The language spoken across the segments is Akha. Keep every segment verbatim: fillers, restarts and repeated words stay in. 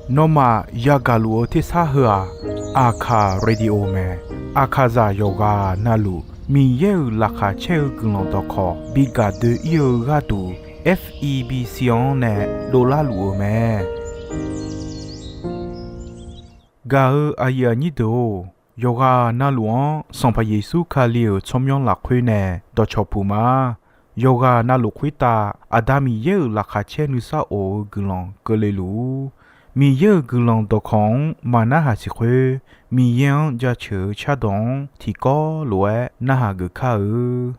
Nawmaf yagaq luf-eu tersar heu-aq, Aqkaq Radio mae. Aqkaqzaq yawqghaq navluf Miqyaer-euq laqkhaq caer-eu guiqlanq dawqkawq bi gaq doe-ir-eu gharduq, F E B C-anr nae dovlar luf-eu mae. Gaq-eu aqyuif aqnyir deuq-or, yawqghaq navluf-anr Sanqpaq Yeqsur Kali-euq tsawrmyanr lafkhoer nae dawqcawq puq ma. Yawqghaq navluf khoertav Aqda Miqyaer-euq laqkhaq caer nuisar of-eu guiqlanq keuvle luf-ur. Miqyaer-euq guiqlanq dawqkawq-anr maqnarhaq siq khoer, Miqyaer-anr jaceuq-eu cardawq-anr tiqkawv lof-aer narhaq geuf kar-eu.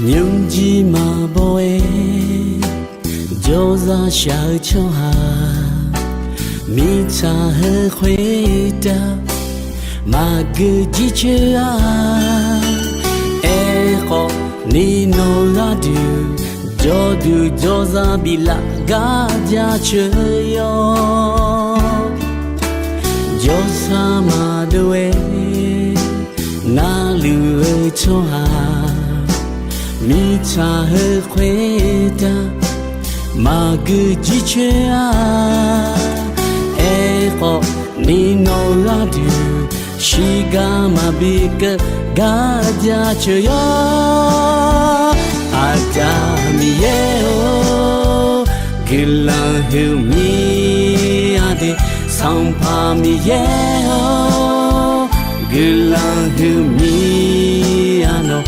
Nymrjir maqbaw-aer jawrzaq shaq-eu tsawrhaq, mirtsaq heu khoertav maqgeu jircoer-a. Aerkhawf ni nawq gharduq jawrduq jawrzaq biflaf gar jaceuq yawr. Jawrsar maqdov-aer narluf-eu tsawrhaq, mirtsaq heu khoertav maqgeu jircoer-a. Aerkhawf ni nawq gharduq shiqgar maqbi keuv gar jaceuq yawr. Aqda Miqyaer-or, guiqlanq huiqmir-a de. Sanqpaq Miqyaer-or, guiqlanq huiqmir-a nawq.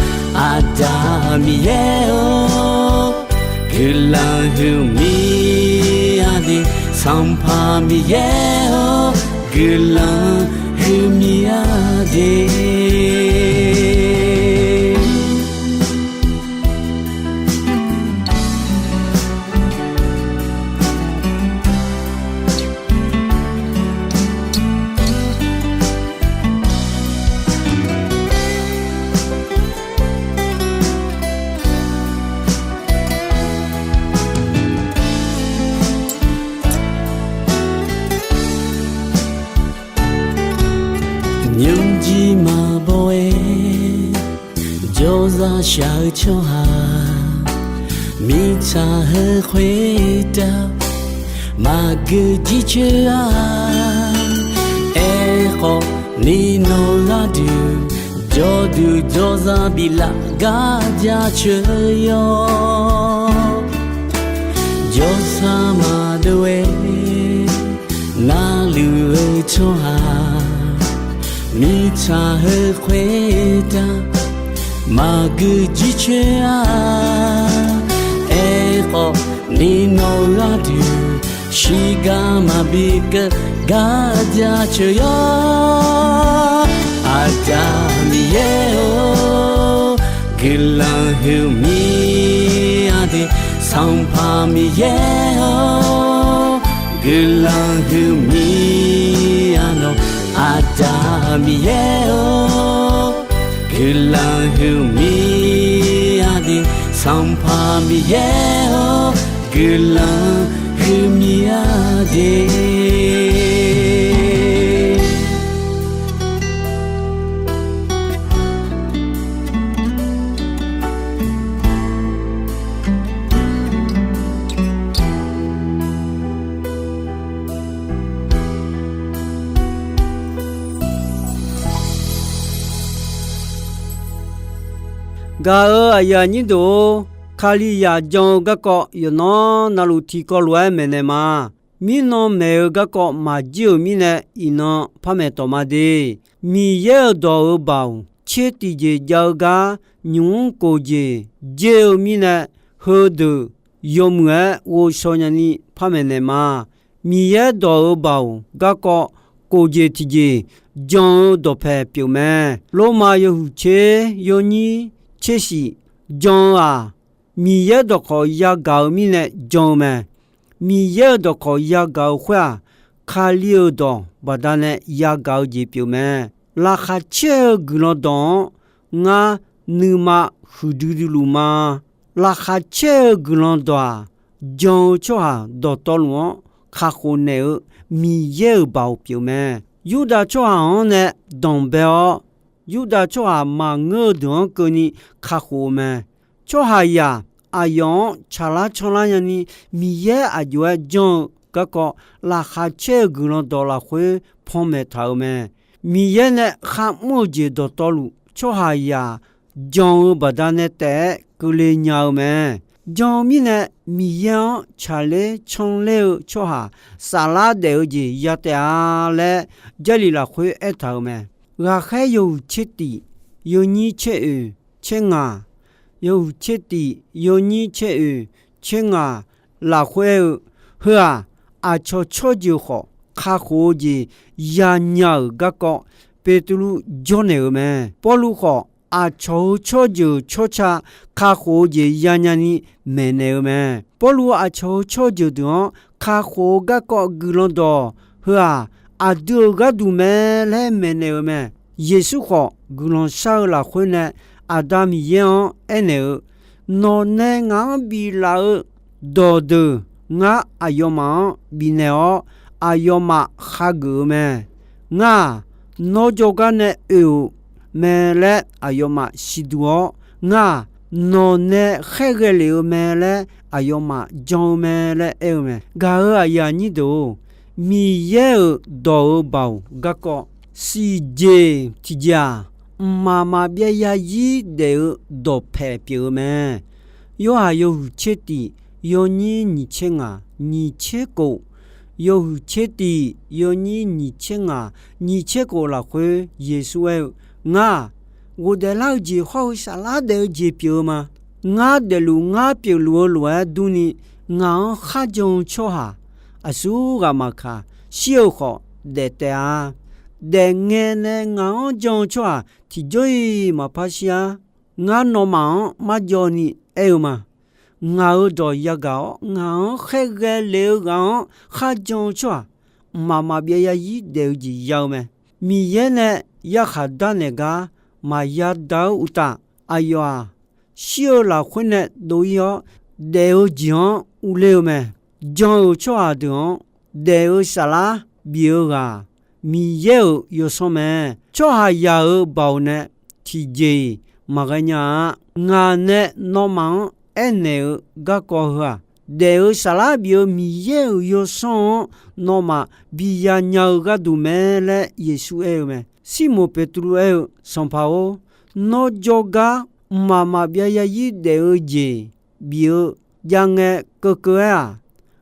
Aqda Miqyaer-or, guiqlanq huiqmir-a de. Sanqpaq Miqyaer-or, guiqlanq huiqmir-a de. Nymrjir maqbaw-aer jawrzaq shaq-eu tsawrhaq, mirtsaq heu khoertav maqgeu jircoer-a. Aerkhawf ni nawq gharduq jawrduq jawrzaq biflaf gar jaceuq yawr. Jawrsar maqdov-aer narluf-eu tsawrhaq, mirtsaq heu khoertav maqgeu jircoer-a. Aerkhawf ni nawq gharduq shiqgar maqbi keuv gar jaceuq yawr. Aqda Miqyaer-or, guiqlanq huiqmir-a de. Sanqpaq Miqyaer-or, guiqlanq huiqmir-a nawq. Aqda Miqyaer-or, guiqlanq huiqmir-a de. Sanqpaq Miqyaer-or, guiqlanq huiqmir-a de. Gaq-euq aqyuif aqnyir deuq-or, Kalizaq jan-eu garkawv yawqnan navluf tiqkawv lof-aer maeqnaeq ma. Mirnan maeq-eu garkawv maqjir-euq mirnae, iqnan par maeqtawq ma de. Miqyaer-euq dawq-euq baoq tser tiqjeq jav-eu gar, nymq-mr kof jeq jer-eu mirnae, heudeuq yawmuiq-aer ghovshaw nyani par maeqnaeq ma. Miqyaer dawq-euq baoq garkawv kof jeq tiqjeq jan-eu dawqpae pyeuf mae. Lormav yawhuiq tser yawnyir tser shif jan-eu-aq, Miqyaer dawqkawq yagaq-eu mirnae jan-eu mae. Miqyaer-euq dawqkawq yagaq-eu khoer-aq, Kali-euq dawq baqdanae yagaq-eu jeq pyeuf mae. Laqkhaq caer-eu guiqlanq dawq-anr ngar nuima huiqdui dui luf ma. Laqkhaq caer-eu guiqlanq dawq-aq, jan-eu tsawrhaq dawqtawvluf-anr kakhof naeq-eu Miqyaer-euq baoq pyeuf mae. Yurdav tsawrhaq-anr nae danqbae-awr, Yurdav tsawrhaq maqngeur-eu deuq-anr keuvni kakhof-eu mae. Tsawrhaqzaq aqyawf-anr tsaqlar canlar nyani Miqyaer aq jov-aer janr-eu garkawv laqkhaq caer-eu guiqlanq dawq lafkhoer panmaeq taq-euq mae. Miqyaer nae kharmr-eu jeq dawqtawvluf tsawrhaqzaq jan-eu baqdanae taef-aer keuvle nya-eu mae. Jan-eu mirnae Miqyaer-anr tsaqler canler-eu tsawrhaq saflar daef-eu jeq ya taef-a laer Jarlif lafkhoer aertaq-euq mae. Ghaqkhaer yawhuiq tser tif, yawnyir tser oeq, tser ngaq, yawhuiq tser tif, yawnyir tser oeq, tser ngaq lafkhoer aer-eu, heu-aq, aqcawq tsawrjeuq khawf kakhof-eu jeq yanya-euq garkawv Beqtuvluv jawrnaeq-euq mae. Pawrluv khawf, aqcawq-euq tsawrjeuq tsawrca kakhof-eu jeq yanya ni maeqnaeq-eu mae. Pawrluv aqcawq-euq tsawrjeuq deuq-anr kakhof-eu garkawv guiqlanq dawq heu-aq, aqdui-euq gharduq mae laer maeqnaeq-eu mae. Yeqsur khawf, guiqlanq shar-eu lafkhoer nae Aqda Miqyaer-anr aernaeq-eu, Nawq nae ngaq-anr biflaf-eu dawqdeuq ngar aqyawfmaf-anr bifnaeq-awr, aqyawfmaf hageuf-eu mae. Ngar-aq, nawr jawrgar nae oe-euq mae laer aqyawfmaf siqduq-awr, ngar-aq, nawq nae khaerghae lef-eu mae laer aqyawfmaf jan-eu mae laer aer-eu mae. Gaq-euq aqyuif aqnyir deuq-or, Miqyaer-euq dawq-euq baoq garkawv siqjeq tiqjeq-aq, mqmaq maqbyav yarzir daef-eu dawqpaeq pyeuf-eu mae. Yorhaq yawhuiq tser tif, yawnyir nyiq tser ngaq, nyiq tser kof, yawhuiq tser tif, yawnyir nyiq tser ngaq, nyiq tser kof lafkhoer Yeqsur aer-eu, Ngar-aq, ghofdaef lar-eu jeq hawr-eu saflar daef-eu jeq pyeuf-eu ma. Ngar daefluf ngar pyeufluf-eu lof-aer durni, ngaq-anr kharjan-eu tsawrhaq aqsur ghaq maqkaq, shir-eu khawf daef taef-a. Daefngae nae ngaq-anr jan-eu tsawrhaq tiqjawr-iq maqpar shir-ar. Ngar nawmaf-anr marjawv ni aer-eu ma. Ngaq-euq dawq yagaq-awr, ngaq-anr khaerghae lef-eu ghaq-anr kharjan-eu tsawrhaq, mqmaq maqbyav yarzir daef-eu jeq ya-eu mae. Miqyaer nae yarkhaq darnaeq gar maqya da-eu uqtaf, aqyawf-aq, shir-eu lafkhoer nae dov-ir-awr, daef-eu jeq-anr urler-eu mae. Jan-euq tsawrhaq deuq-anr daef-eu saflar bif-eu ghaq, Miqyaer-euq yawsanr mae. Tsawrhaqzaq-euq baoq nae tiqjeq-iq maqghae nya-a. Ngaq nae nawmaf-anr aernaeq-eu garkawv heu-aq, daef-eu saflar bif-eu Miqyaer-euq yawsanr-anr nawmaf bi yanya-eu gharduq mae laer Yeqsur aer-eu mae. Sirmoq Beqtuvluv aer-eu, Sanqpaq-or, nawr jawrgar mqmaq maqbyav yarzir daef-eu jeq bif-eu jav ngae keuvkeuv-aer-aq,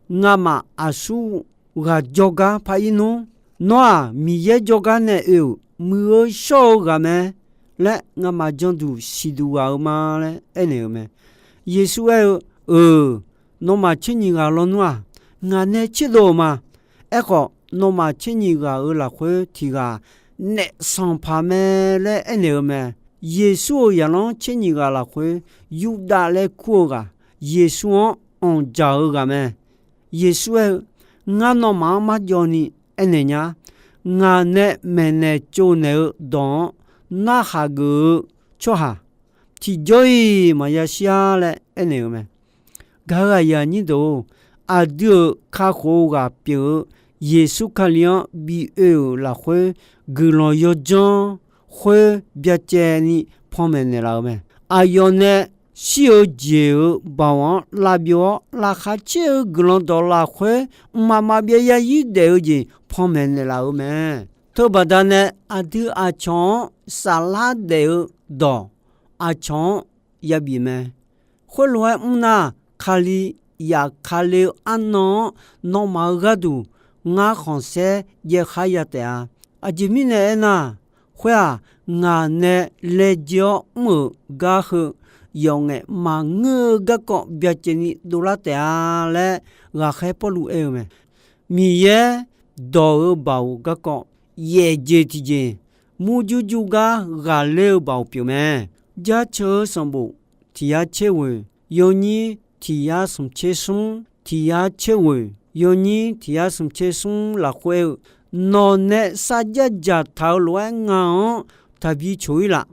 ngamaf aqsur ghaq jawrgar par ir nmr. Nawr-aq, Miqyaer jawrgar nae oe-euq muiq-eu shawr-eu ghaq mae laer ngamaf janduq siqduq ghaq-eu ma laer aernaeq-eu mae. Yeqsur aer-eu, Euq, nawmaf tser nyiq ghaq lawnmr-aq, ngaq nae tserdov-euq ma. Aerkhawf, nawmaf tser nyiq ghaq-euq lafkhoer tiq ghaq naef sanqpaq mae laer aernaeq-eu mae. Yeqsur-euq zaqlanr tser nyiq ghaq lafkhoer Yurdav laer kur-eu ghaq, Yeqsur-anr anqdzaq-eu ghaq mae. Yeqsur aer-eu, Ngar nawmaf-anr marjawv ni aernaeq nya. Ngaq nae maeqnaeq tsovnaeq-eu dawq-anr narhaq geuf-eu tsawrhaq tiqjawr-iq maqya shir-ar laer aernaeq-eu mae. Gaq-euq aqyuif aqnyir deuq-or, aqdui-euq kakhof-eu ghaq pyeuf-eu Yeqsur Kali-anr bi oe-euq lafkhoer guiqlanq yawdzanr khoer byacaevni panmaeq naeqlaf-eu mae. Aqyawf nae shir-eu jeq-euq baoq-anr lavbyov-awr, laqkhaq caer-eu guiqlanq dawq lafkhoer mqmaq maqbyav yarzir daef-eu jeq panmaeq naeqlaf-eu mae. Teubaqda nae aqdui aqcawq-anr saflar daef-eu dawq aqcawq-anr yabif mae. Khoerlof-aer mr nar, Kali yaf Kali-eu arnan-anr nawmaf-eu gharduq ngar khanqsaer jaev khar ya taef-a. Aqjeq mirnae aernar, khoer-aq, ngaq nae laejae-awr mr-euq gar heu yawf ngaef maqngeur-eu garkawv byacaevni dovlar taef-a laer ghaqkhaer Pawrluv aer-eu mae. Miqyaer dawq-euq baoq garkawv yaef jeq tiqjeq, murjur jur gar ghaqler-eu baoq pyeuf mae. Jaceuq-eu sanqbof tiq yar tser ghoeq, yawnyir tiq yar smq tser smr, tiq yar tser ghoeq, yawnyir tiq yar smq tser smr lafkhoer-eu, nawq nae sarjax dzaqtaq-eu lof-aer ngaq-anr taqbi coq-ir laf.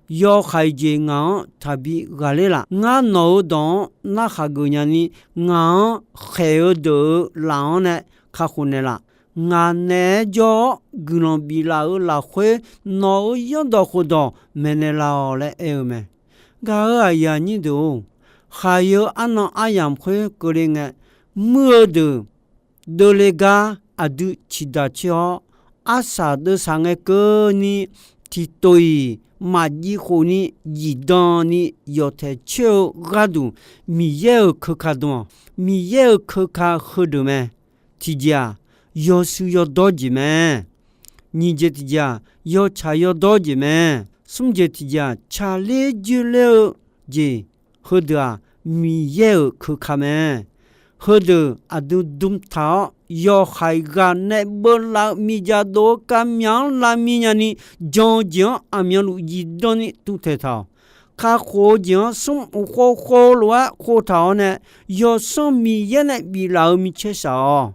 Yawhaiq jeq ngaq-anr taqbi ghaqler laf. Ngar nawq-euq dawq-anr narhaq geuf nyani, ngaq-anr khaeq-eu deuq-euq laf-anr nae kakhof naeqlaf. Ngaq naeq-aer jawr-awr guiqlanq biflaf-euq lafkhoer, nawq-euq zanrdawq khofdawq maeqnaeq laf-awq laer aer-eu mae. Gaq-euq aqyuif aqnyir deuq-or, khaq-eu arnan aryamq khoer keuvle ngae, muir-eu deuq deuvle gar aqdui ciqdaq coer-awr, arsaq deuvsaq ngae keuvni tiqtof-iq maqjiv khofni zifdan ni yawqtaeq coer-eu gharduq, Miqyaer-euq keuka dm-awq. Miqyaer-euq keuka heudeuq mae. Tiqjeq-aq, yawshuif yawdawr jeq mae. Nyiq jeq tiqjeq-aq, yawtsaq yawdawr jeq mae. Smr jeq tiqjeq-aq, tsaqler joerler-eu jeq, heudeuq-aq, Miqyaer-euq keuka mae. Heudeuq aqdui dm taq-awr, yawhaiq ghaq nae beuvlaf-eu miqdzaq dov-eu kavmyaq-anr lavmi nyani, jan-eu jeq-anr aqmyanluf zifdan ni tuvtaeq taq-awq. Kakhof-eu jeq-anr smr uq khov khov lof-aer khov taq-awr nae, Yawsanr Miqyaer nae biflaf-eu micaer shaq-awq.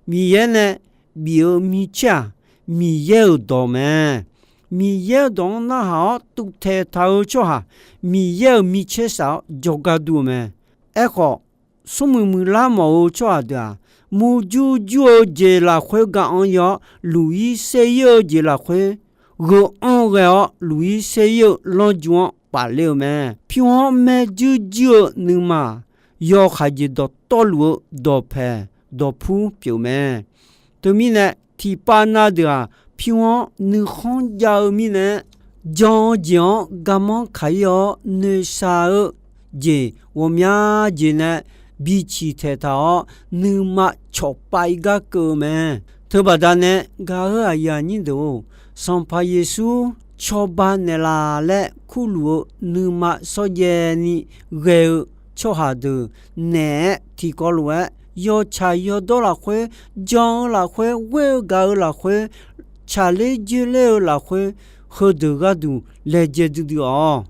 Miqyaer nae bif-eu micaer-aq, Miqyaer-euq dawq mae. Miqyaer-euq dawq-anr narhaq-awr tuvtaeq taq-eu tsawrhaq, Miqyaer-euq micaer shaq-awr jawrgar dur-eu mae. Aerkhawf, smrmuiq muiqlar mawf-eu tsawrhaq deuq-aq, murjur jur-eu jeq lafkhoer ga anr-ir-awr, luq-ir ser-ir-eu jeq lafkhoer gheu anr ghae-awr, luq-ir ser-ir-eu lanrju-anr pafler-eu mae. Pyur-anr maerjuir juir-eu nuima, yawhaiq jeq dawqtawvluf-eu dawqpaeq dawqpur pyeuf mae. Teumirnae, tiqpav na deuq-aq, pyur-anr nuikhanr jav-eu mirnae, jan-eu jeq-anr garmanr kaq-ir-awr, noeqshaq-eu jeq ghawqmya jeq nae biciq taeqtaq-awr, nuima cawqpav-ir gar keuv-eu mae. Teubaqda nae gaq-euq aqyuif aqnyir deuq-or, Sanqpaq Yeqsur cawba naeqlaf laer kurluf-eu nuima shawrjaev ni ghae-eu tsawrhaq deuq naeq-aer tiqkawv lof-aer, yawtsaq yawdawr lafkhoer, jan-eu lafkhoer, ghoer-eu gaq-eu lafkhoer, tsaqler joerler-eu lafkhoer, heudeuq gharduq laejae duidui-awq.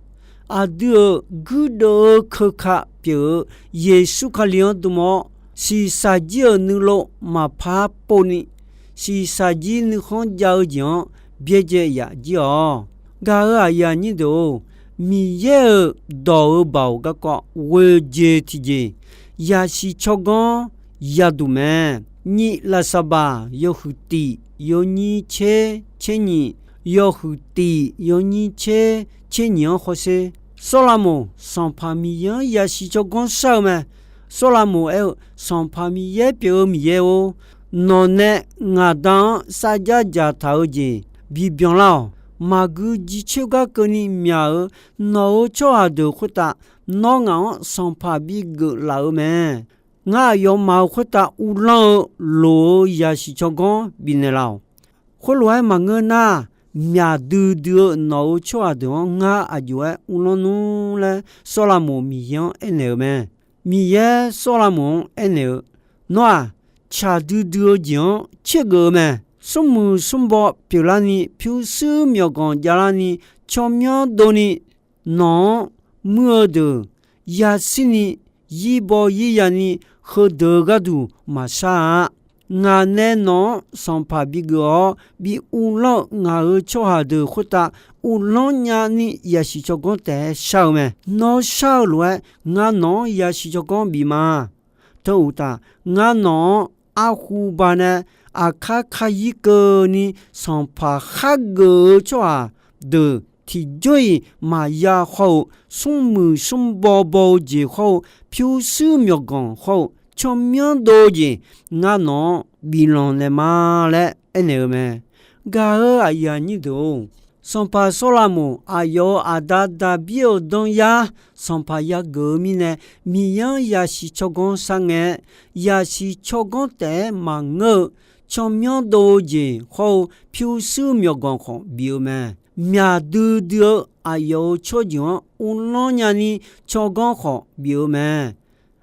Aqdui-euq guirdeuv-eu keuka pyeuf-eu Yeqsur Kali-anr dm-awr, shiqshaq jir-euq nuilov maqpar povni, shiqshaq jir nuikhanr jav-eu jeq-anr byaerdzae yaf jir-awq. Gaq-euq aqyuif aqnyir deuq-or, Miqyaer-euq dawq-euq baoq garkawv ghoeq jeq tiqjeq, yasiq tsawrganr yaduq mae. Nyif lafsaqbaq yawhuiq tiq yawnyir tser tser nyiq, yawhuiq tiq yawnyir tser tser nyiq-anr hawsher. Sawrlaqmoq Sanqpaq Miqyaer-anr yasiq tsawrganr shar-eu mae. Sawrlaqmoq aer-eu, Sanqpaq Miqyaer pyeuf-eu Miqyaer-or, nawq nae ngaq Da-anr sarjax dzaqtaq-eu jeq bibyan lar-awq. Maqgui jircoer gar keuvni myaq-euq nawq-euq tsawrhaq deuq khoertav nawr ngaq-anr sanqpaq bigeuf laf-eu mae. Ngar aqyawfmaf-euq khoertav uvlanr-eu loq-eu yasiq tsawrganr bifnaeq laf-awq. Khoerlof-aer maqngeur nar, myaq duidui-eu nawq-euq tsawrhaq deuq-anr ngar aqjox-aer uvlanr nmr laer Sawrlaqmoq Miqyaer-anr aernaeq-eu mae. Miqyaer Sawrlaqmoq-anr aernaeq-eu, Nawr-aq, tsaq duidui-eu jeq-anr tsergeuf-eu mae. Smrmuiq smrbaw pyeuflarni, pyurshuir myawqganq javlarni, tsawrmyanr dovni, nawq-anr muir-eu deuq yashirni, yirbaw yirya ni, heudeuq-eu gharduq maqshar-a. Ngaq nae nawq-anr sanqpaq bigeuf-awr bi uvlanr-eu ngaq-euq tsawrhaq deuq khoertav uvlanr nyani yasiq tsawrganr taef-aer shar-eu mae. Nawr shar-eu lof-aer ngar nawq-anr yasiq tsawrganr bif ma. Teu uqtaf, ngar nawq-anr arhu banae aqkar kayir keuvni sanqpaq khargeuf-eu tsawrhaq deuq tiqjawr-iq maqya haw-euq smrmuiq smrbaw baw-eu jeq hawr-eu, pyurshuir myawqganq hawr-eu, tsawrmyanr dov-eu jeq ngar nawq-anr biflanq naeq ma laer aernaeq-eu mae. Gaq-euq aqyuif aqnyir deuq-or, sanqpaq Sawrlaqmoq aqyawf-euq aqda Daqbir-euq danryar sanqpaq yageuf-eu mirnae, Miqyaer-anr yasiq tsawrganr sharngae-aer, yasiq tsawrganr taef-aer maqngeur-eu tsawrmyanr dov-eu jeq hawr-eu, pyurshuir myawqganq khawf bif-eu mae. Myaq duidui-eu aqyawf-euq tsawrjeuq-anr uvlanr nyani tsawrganr khawf bif-eu mae.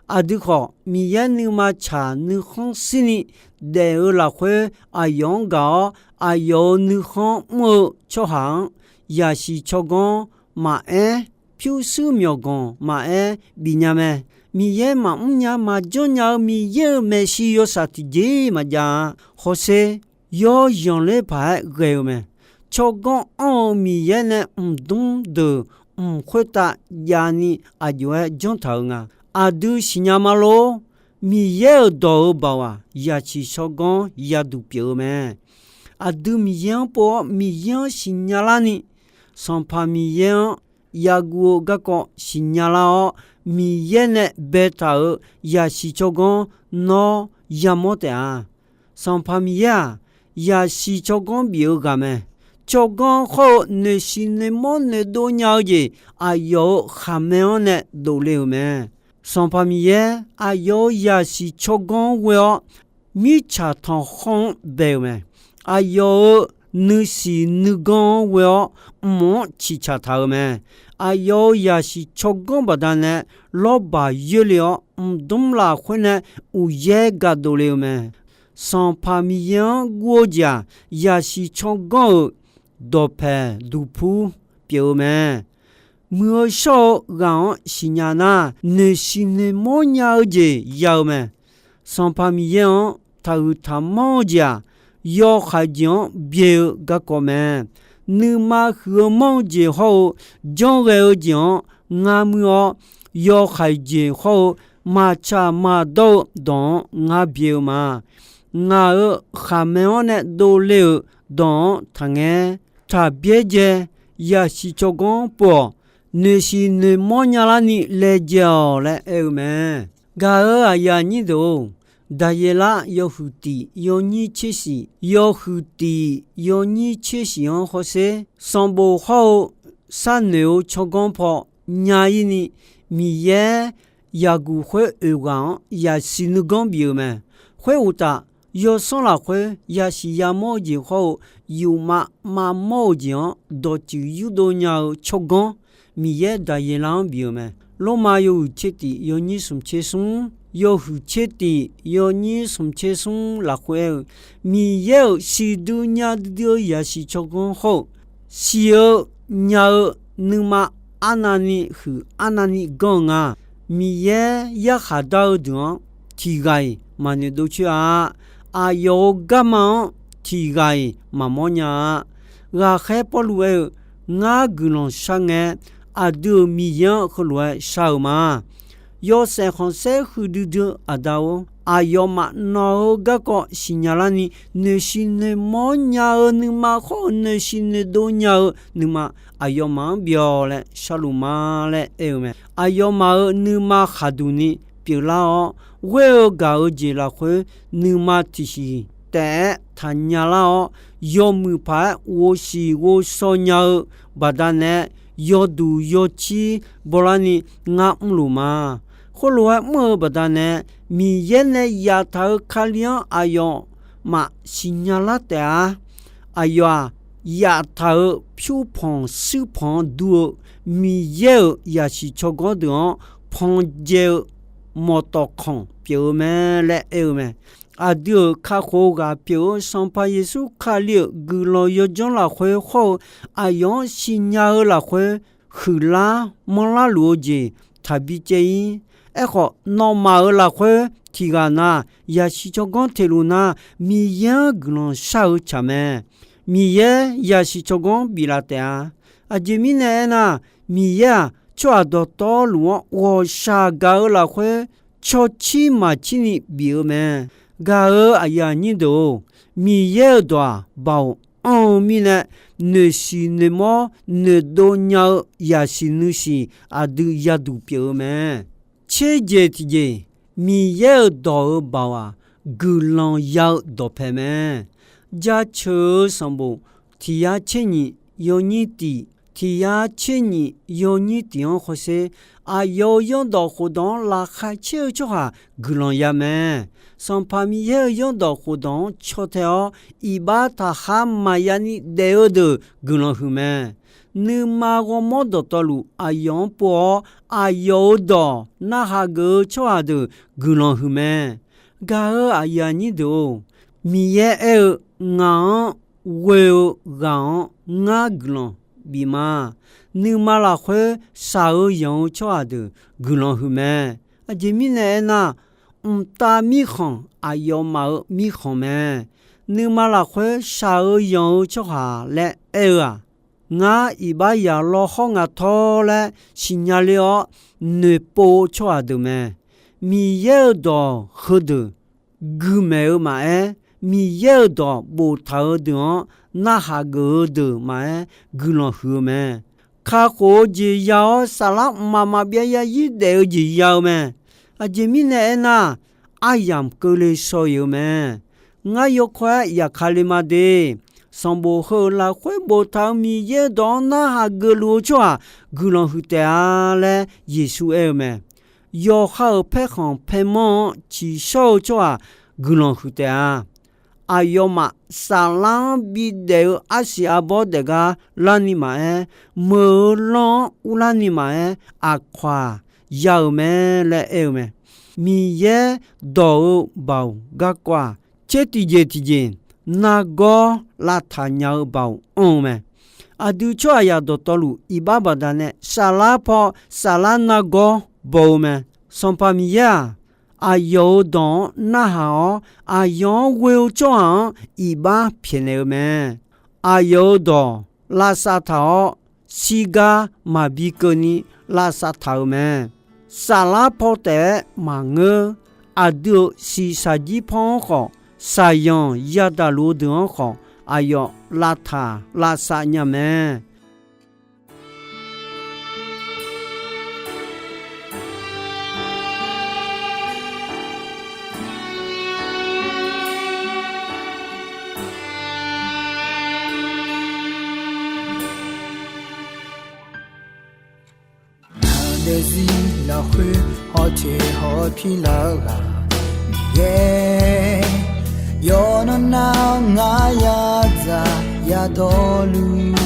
Aqdui khawf, Miqyaer nuima tsaq nuikhanr shirni daef-eu lafkhoer, aqyawf-anr gaq-awr aqyawf-euq nuikhanr mr-eu tsawrhaq-anr yasiq tsawrganr maqaer, pyurshuir myawqganq maqaer bifnya mae. Miqyaer maqmr nya maqjanr nya-eu Miqyaer-euq maeqshi yawshaq tiqjeq maqjav-a. Hawsher, yawzanq ler paq-aer ghae-eu mae. Tsawrganr anr-eu Miqyaer nae mqdmr deuq mq khoertav javni aqjox-aer janr taq-eu nga. Aqdui siqnya ma lor. Miqyaer-euq dawq-euq baoq-aq, yaqsiq tsawrganr yaduq pyeuf-eu mae. Aqdui Miqyaer-anr pov-awr Miqyaer-anr siqnya larni, Sanqpaq Miqyaer-anr yaguv-eu garkawv siqnya lar-awr, Miqyaer nae baetaq-euq yaqsiq tsawrganr nawr yamawr taef-a. Sanqpaq Miqyaer-aq, yaqsiq tsawrganr bif-eu ghaq mae. Tsawrganr khawr-eu noeqshiq noeqmawr noeqdov nya-eu jeq aqyawf-euq khaqmae-anr nae dovle-euq mae. Sanqpaq Miqyaer aqyawf-euq yaqsiq tsawrganr-anr ghoe-awr, mirtsaq tanqkhawr-anr bae-euq mae. Aqyawf-euq nuisiq nuiganr-anr ghoe-awr, mq-anr ciqcaq taq-euq mae. Aqyawf-euq yaqsiq tsawrganr baqdanae lawrbaq yoerle-awr, mqdmr lafkhoer nae uqyaer ga dovle-eu mae. Sanqpaq Miqyaer-anr guv-eu jeq-aq, yaqsiq tsawrganr-euq dawqpaeq duqpur pyeuf-eu mae. Muiq-eu shawr-eu ghaq-anr siqnya nar, noeqshiq noeqmawr nya-eu jeq ya-eu mae. Sanqpaq Miqyaer-anr taqhuiq taqmanr-eu jeq-aq, yawhaiq jeq-anr byae-eu garkawv mae. Nuima huiq-eu manr-eu jeq hawr-eu, janrghae-eu jeq-anr ngar muir-awr, yawhaiq jeq hawr-eu, maqtsaq maqdawr-eu dawq-anr ngar byae-eu ma. Ngaq-euq khaqmae-anr nae dovle-euq dawq-anr taqngaer. Taq byaerdzae, yaqsiq tsawrganr pov-awq. Noeqshiq noeqmawr nyalarni laejae-awq laer aer-eu mae. Gaq-euq aqyuif aqnyir deuq-or, Daqyeqlar yawhuiq tiq yawnyir tser shiq, yawhuiq tiq yawnyir tser shiq-anr hawsher, sanqbof hawr-eu sharnoeq-eu tsawrganr paw nya-ir ni, Miqyaer yaqguq khoer oeq ghaq-anr yaqsiq nuiganr bif-eu mae. Khoeruqtaf, yawsanr lafkhoer yasiq yamawr-eu jeq hawr-eu, yufmav mavmawr-euq jeq-anr dawqtsuif yurdov nya-eu tsawrganr, Miqyaer Daqyeqlar-anr bif-eu mae. Lormav yawhuiq tser tiq yawnyir smq tser smr, yawhuiq tser tiq yawnyir smq tser smr lafkhoer aer-eu, Miqyaer-euq siqdui nya duidui-eu yasiq tsawrganr hawr-eu, siq-eu nya-eu nuima arnavni huiq arnavni ganr-eu nga. Miqyaer yarkhaq dar-eu deuq-anr tiq ghaq-iq maqnoeq dov coer-a. Aqyawf-euq garma-anr tiq ghaq-iq maqmawr nya-a. Ghaqkhaer Pawrluv aer-eu, ngar guiqlanq shar ngae, aqdui-euq Miqyaer-anr heulof-aer shar-eu ma. Yawshaef khanqsaer huiqdui dui-eu aqda-or, aqyawfmaf nawq-eu garkawv siqnya larni, noeqshiq noeqmawr nya-eu nuima hawr-eu noeqshiq noeqdov nya-eu nuima, aqyawfmaf-anr bif-awq laer sharluf ma laer aer-eu mae. Aqyawfmaf-euq nuima khaqduq ni pyeuflar-awr, ghoer-eu gaq-eu jeq lafkhoer nuima tiqsiq taef-aer taqnya lar-awr, yawmuiq paq-aer ghovsiq ghovshaw nya-eu baqdanae, yawduq yawcir bawlarni ngar mrluf ma. Khoerlof-aer mr-eu baqdanae, Miqyaer nae yaftaq-euq Kali-anr aqyawfmaf siqnya lar taef-a. Aqyawf-aq, yaftaq-euq pyurpanq shuirpanq-anr dur-eu Miqyaer-euq yasiq tsawrganr deuq-anr panjae-eu mawqtawf khanq pyeuf-eu mae laer aer-eu mae. Aqdui-euq kakhof-eu ghaq pyeuf-eu Sanqpaq Yeqsur Kali-euq guiqlanq yawdzanr lafkhoer hawr-eu, aqyawf-anr siqnya-eu lafkhoer huiqlar manrlar luf-eu jeq taqbi caev-ir. Aerkhawf, nawmaf-euq lafkhoer tiq ghaq na, yasiq tsawrganr teq luf na, Miqyaer-anr guiqlanq shar-eu tsaq mae. Miqyaer yasiq tsawrganr biflaf taef-a. Aqjeq mirnae aernar, Miqyaer-aq, tsawrhaq dawqtawvluf-anr ghawqshaq gaq-eu lafkhoer, cawcir maqcir ni bif-eu mae. Gaq-euq aqyuif aqnyir deuq-or, Miqyaer-euq dawq-aq, baoq anr-eu mirnae, noeqshiq noeqmawr noeqdov nya-eu yasiq nuisiq aqdui yaduq pyeuf-eu mae. Tserjeq tiqjeq, Miqyaer-euq dawq-euq baoq-aq, guiqlanq ya-eu dawqpae mae. Jaceuq-eu sanqbof tiq yar tser nyiq yawnyir tiq, tiq yar tser nyiq yawnyir tiq-anr hawsher, aqyawf-euq zanrdawq khofdawq-anr laqkhaq caer-eu tsawrhaq guiqlanq ya mae. Sanqpaq Miqyaer-euq zanrdawq khofdawq-anr caw tae-awr, iqbax taqkhar maqya ni daef-eu deuq guiqlanq huiq mae. Nuima ghawrmawr dawqtawvluf aqyawf-anr pov-awr, aqyawf-euq dawq narhaq geuf-eu tsawrhaq deuq guiqlanq huiq mae. Gaq-euq aqyuif aqnyir deuq-or, Miqyaer aer-eu, ngaq-anr ghoe-eu ghaq-anr ngar guiqlanq bif ma. Nuima lafkhoer shaq-eu yanq-eu tsawrhaq deuq guiqlanq huiq mae. Aqjeq mirnae aernar, mqtav mirkhanq aqyawfmaf-euq mirkhanq mae. Nuima lafkhoer shaq-eu yanq-eu tsawrhaq laer aer-eu-aq, ngar iqbax yaq lawkhawr nga tawr laer siqnya ler-awr noeqpov-eu tsawrhaq deuq mae. Miqyaer-euq dawq heudeuq guiqmaeq-eu maqaer, Miqyaer-euq dawq boftaq-eu deuq-anr narhaq geuf-eu deuq maqaer, guiqlanq huiq-eu mae. Kakhof-eu jeq ya-awr, saflar mqmaq maqbyav yarzir daef-eu jeq ya-eu mae. Aqjeq mirnae aernar, aryamq keuvle shaw-iq-eu mae. Ngar yawkawr-aer yaqkale ma de. Sanqbof heu-euq lafkhoer boftaq-euq Miqyaer-euq dawq-anr narhaq geufluf-eu tsawrhaq guiqlanq huiq taef-a laer Yeqsur aer-eu mae. Yawqha-euq paerkhanq paermanr-anr tsiqshawr-eu tsawrhaq guiqlanq huiq taef-a. Aqyawfmaf saflar-anr bidaef-eu arsiq arbawr daefgar larni maqaer, meuq-eu lanr-anr urlarni maqaer, aqkawq-aq ya-euq mae laer aer-eu mae. Miqyaer dawq-eu baoq garkawv-aq, tser tiqjeq tiqjeq nargawr lavtaq nya-eu baoq anr-eu mae. Aqdui tsawrhaqzaq dawqtawvluf iqbax baqdanae saflar paw saflar nargawr baw-eu mae. Sanqpaq Miqyaer-aq, aqyawf-euq dawq-anr narhaq-awr, aqyawf-anr ghoe-eu tsawrhaq-anr iqbax pyaeqnaeq-eu mae. Aqyawf-euq dawq lavsav taq-awr, shirgar maqbi keuvni lavsav taq-euq mae. Saflar paw taef-aer maqngeur. Aqdui-euq shiqshaq jir paw-anr khawf, shaqzanq yadaq luf-eu deuq-anr khawf, aqyawf lavtaq lavsav nya mae. Ngaq daefzir lafkhoer hawteq hawpir lar-eu ghaq Miqyaer, yawqnan nar-awr ngar yadzaq yadawrluf,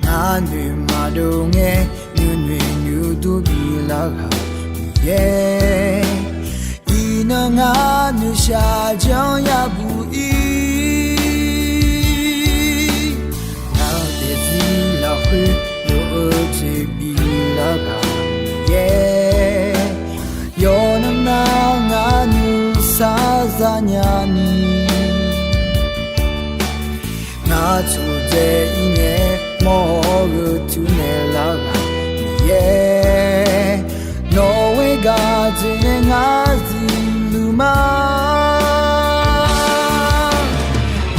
ngar noeq maqdov ngae nuinoeq nuidur bilar ghaq Miqyaer, iqnan ngar noeqshaq janr yabuq ir. Ngaq daefzir lafkhoer lof-eu jeq bilar ghaq Miqyaer, yawqnan nar ngar nuisar zanya ni, ngar tsoqdzae ir ngae mawr-eu tuinaeq lar ghaq Miqyaer, nawq-euq gaq jeq nae ngar zifluf ma.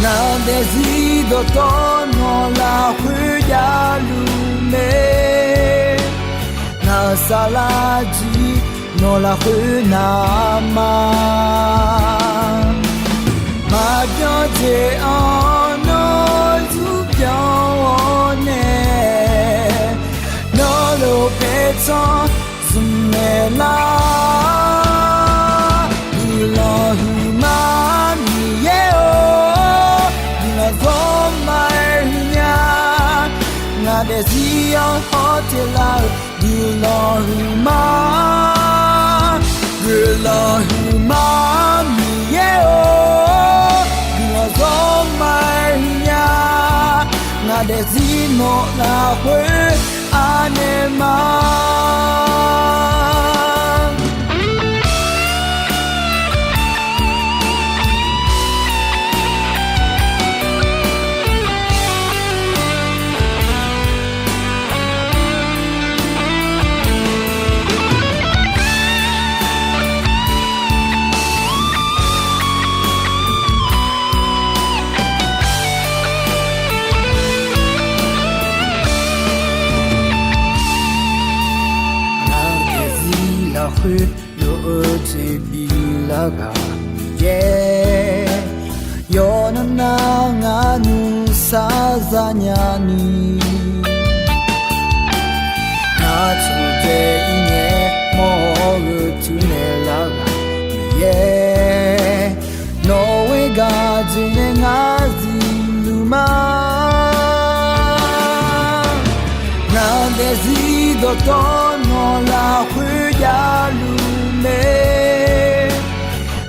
Ngaq daefzir dawqtawvluf nawq lafkhoer javluf mae. Ngaq saflar jir nawq lafkhoer navma, maqbyan jeq-anr nawr zurbyan-awr nae, nawr lof paertsanr zmq naeq lar. Guiqlanq huiqma Miqyaer-or, guiqlanq zawr ma-aer huiqnya. Ngaq daefzir-anr hawteq lar-euq guiqlanq huiqma, guiqlanq huiqma Miqyaer-or, guiqlanq zawr ma-aer huiqnya. Ngaq daefzir nawq lafkhoer anaeq ma. Ngaq daefzir lafkhoer lof-eu jeq bilar ghaq Miqyaer, yawqnan nar ngar nuisar zanya ni, ngar tsoqdzae ir ngae mawr-eu tuinaeq lar ghaq Miqyaer, nawq-euq gaq jeq nae ngar zifluf ma. Ngaq daefzir dawqtawvluf nawq lafkhoer javluf mae.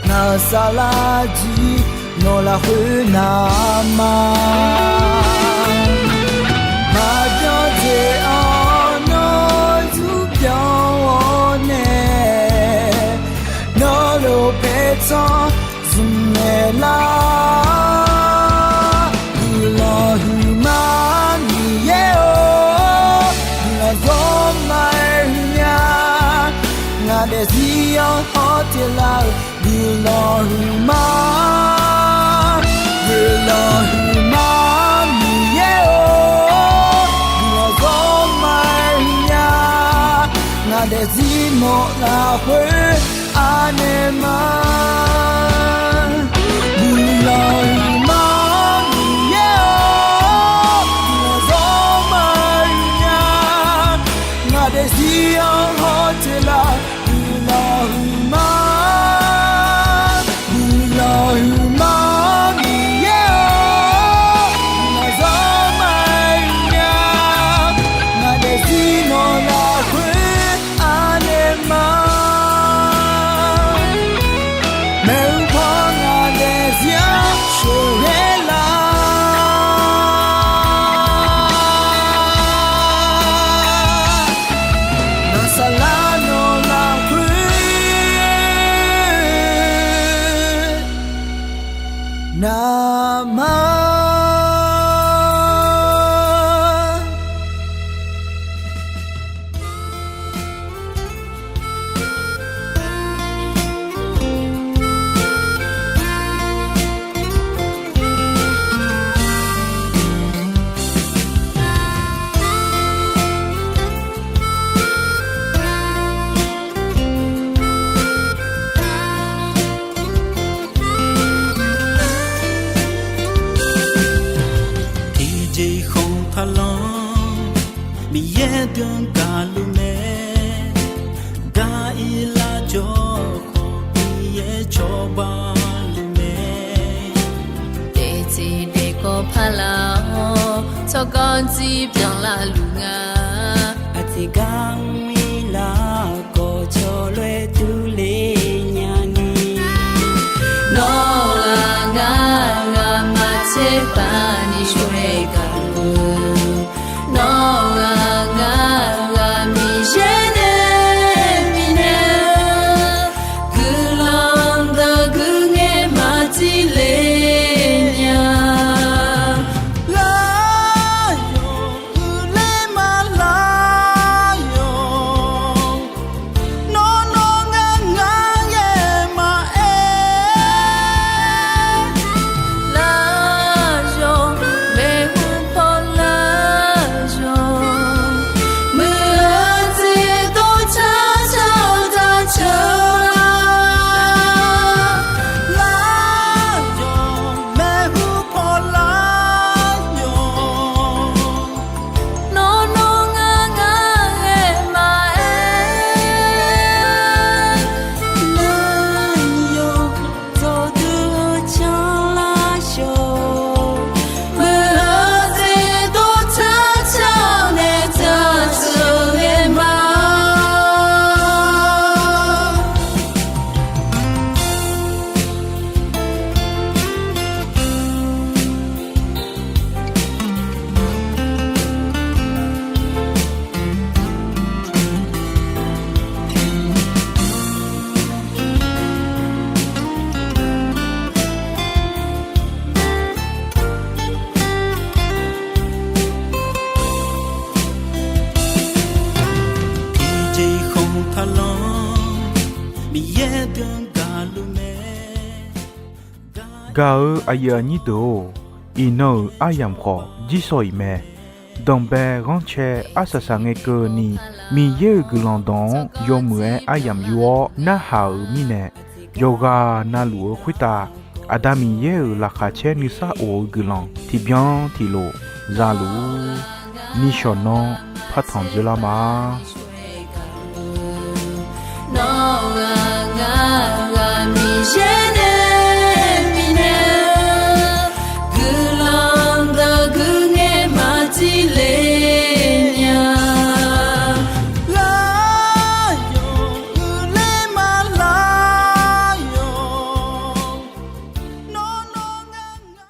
Ngaq saflar jir nawq lafkhoer navma, maqbyan jeq-anr nawr zurbyan-awr lar. Guiqlanq huiqma Miqyaer-or, guiqlanq zawr ma-aer huiq nya. Ngaq daefzir-anr hawteq lar-euq guiqlanq huiqma. Guiqlanq huiqma Miqyaer-or, guiqlanq zawr ma-aer huiq nya. Ngaq daefzir nawq lafkhoer anaeq ma. Guiqlanq huiqma Miqyaer-or, guiqlanq zawr ma-aer huiq nya. Ngaq daefzir-anr hawteq lar-euq guiqlanq huiqma. Guiqlanq huiqma Miqyaer-or, guiqlanq zawr ma-aer huiq nya. Ngaq daefzir nawq lafkhoer anaeq ma. Maeqhu paw ngaq daefzir-anr sheuqghae lar. Naqsaqlar nawq lafkhoer naqma. Tiqjeq khanq taqlanr, Miqyaer deuq-anr gaqluf mae. Gar irlar jawr khawf, Miqyaer cawba luf mae. Daefteq daefkawv paq laf-awr, tsawrganr dzir byanlar luf nga. Aqtiqgar mrlar khawf, cawlof-aer durler nyani. Nawr-aq ngar, ngar maqtser paq ni shawr-aer gaqluf. Nawr-aq ngar, ngar Miqyaer nae bifnaeq-eu guiqlanq dawq guiqngaer maqtile nya. Lar yawq, uiqler ma lar yawq. Nawr nawr ngar ngar ghae maqaer. Lar yawq, maeqhu paw lar yawq. Muiq-eu jeq dov car car-eu car car-eu lar yawq, maeqhu paw lar yawq. Nawr nawr ngar ngar ghae maqaer. Lar yawq, dzawqdui-eu canlar yawq. Muiq-eu jeq dov car car-eu nae car car-eu ghae ma. Tiqjeq khanq taqlanr, Miqyaer deuq-anr gaqluf mae. Gaq-eu aqyuif aqnyir deuq-or, iqnan-euq aryamq khawf jirsawq iq mae. Danqbae ghanrcae arsaq saq ngae keuvni, Miqyaer-euq guiqlanq dawq-anr yawmuiq-aer aryamq yur-awr narhaq-euq mirnae, yawqghaq na luf-eu khoertav Aqda Miqyaer-euq laqkhaq caer nuisar of-eu guiqlanq tiqbyan tiqlof za luf-ur. Nishawq nanr partanq dzoerlar ma. Nawr-aq ngar, ngar Miqyaer nae bifnaeq-eu guiqlanq dawq guiqngaer maqtile